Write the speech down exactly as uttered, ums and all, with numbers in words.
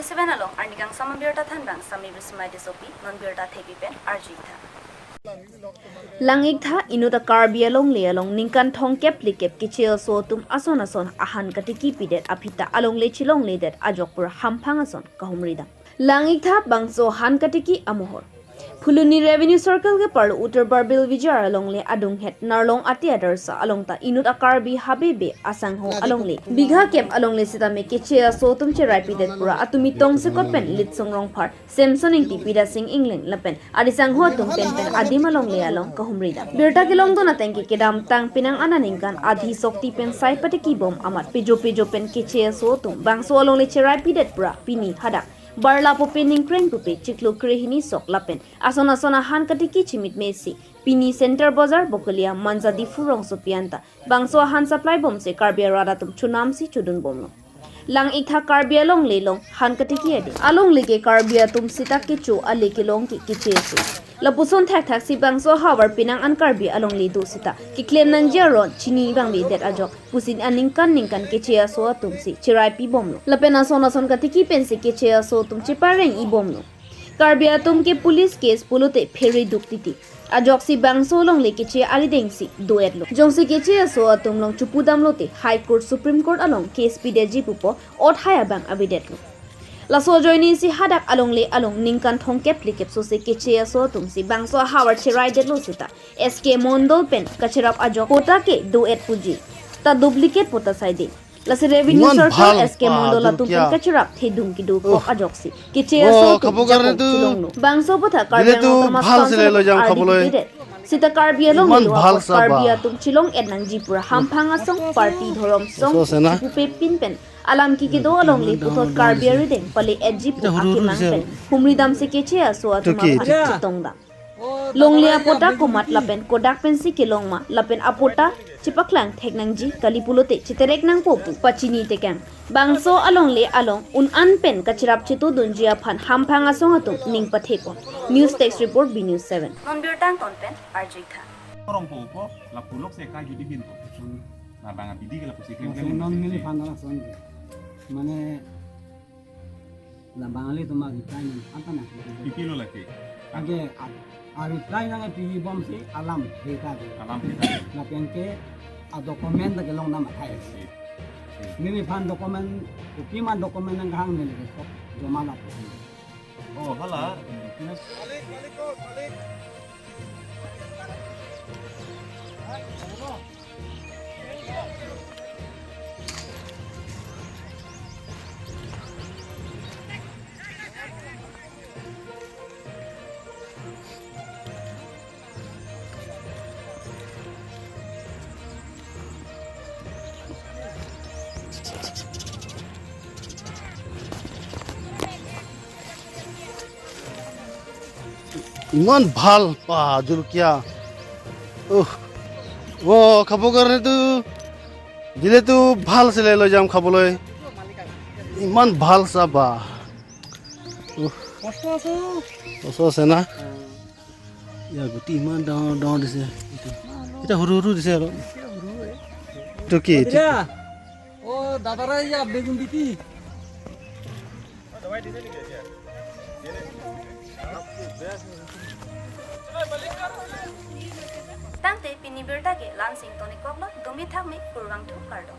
Seven along arni kangsam abirta thanbang Sami Bismai Tissopi, non birta thepi pen arju-iktha. Lang-iktha inut a Karbi alongle along ningkan thomkep phlikep keche aso atum ason ason ahan katiki pidet aphi ta alongle chelongledet ajok pura hamphang ason kahumridam. Lang-iktha bangso han katiki amohor. Phuloni Revenue Circle keparlo Uttar Barbil Vijar alongle adunghet Narlong Ati Adarsa along ta inut a Karbi Habebe asangho alongle bigha kep alongle sitame keche aso atum cherai pidet pura atumi tongsekot pen Litsong Rongphar, Samson Ingti, Pida Sing Ingleng lapen arisangho atum pen pen adim alongle along kahumridam. Birta kelongdun ateng ke kedamtang penang aningkan Adi Sokti pen sai patiki bom amat pejo pejo pen keche aso atum bangso alongle cherai pidet pura pini hadak Barla pupe, Ningkreng pupe, chiklo krehini sok lapen ason ason ahan katiki chimit mesi pini Center Bazar, Bokolia, Manja Diphu rongsopi anta bangso ahan supply bomsi Karbi arat atum chonamsi chodun bomlo. Lang-iktha Karbi alongle along han katiki ade. Alongle ke Karbi atum sita kecho ale kelong ke keche aso. Lapuson thakthaksi bangso ahavar penang an Karbi alongle do sita keklem nangji aron chini vangvedet ajok pusi aningkan ningkan keche aso atumsi cherai pi bomlo. Lapen ason ason katiki pensi keche aso atum chepareng-i bomlo. Karbi atum ke police case pulote phere duk titi. Ajoksi bangso alongle keche aridengsi do-etlo. Jongsi keche aso atum along chopudamlote High Court, Supreme Court along case pidetji pupo othai abang avedetlo. Laso ajoinesi hadak alongle along ningkan thomkep phlikep sose keche aso atumsi bangso ahavar cheraidetlo sita S K Mondol pen kacherap ajok patta ke do-et puji. Ta duplicate patta saide. Lasi Revenue Iman Circle bhal S K pa, Mondol atum pen Durkia. Kacherap thedung kedo kok Oh. Ajoksi keche Oh, aso atum khabo karne jakong tu chilonglo. Bangso patta Karbi dile tu Anglong Autonomous bhal Council sile lo jam R D P khabole. Pidet. Sita Karbi along Iman lo bhal apot sa Karbi ba. Atum chilong-et nangji pura hamphang asong party dhorom song Oso sena. Pupe pin pen alam kedo alongle puthot Karbi arideng pale-etji pu Ita huru huru akemang sia. Pen humridamsi keche aso atum Tuki. Aphan chetongdam. Longle apatta komat lapen kodak pensi kelong ma lapen apatta chepaklang thek nangji kali pulote cheterek nangpo pu pachini tekang. Bangso alongle along un-an pen kacherap chetudunji aphan hamphang asong atum ning pathepon. News Desk Report, B News seven. Non birta angton pen arju-iktha. Orang po po, lapu lok se ka judi bin po. Na bang abidi ke lapu se klem klem. Non mili phan dala son ke. Mane la Bangali atum a-reply nang apa na? Pipilo lagi. Age a, a-reply nang pi bomsi alam heta ke. Alam heta. Lapen ke a-document ta kelong dam athai. Iya. Iya. Neliphan document, kopi ma document nangkehang neli ke sok joma la. Oh, hala. Iman bhal pa Durkia. Uh. Wo khabo karne tu dile tu bhal sile lo jam khaboloi. Iman bhal sa ba. Uh. Kosto aso. Kosto ase na? Hmm. Ya, guti iman dangor dangor dise. Itu. Ita huru huru dise aro. Huru huru, eh. Itu ki, itu. Iya. Oh, dadare ya begun biti. Tangte pini birta ke la-ansi ingtonik koklo, dumi thakmi, kurvangthu, kardom.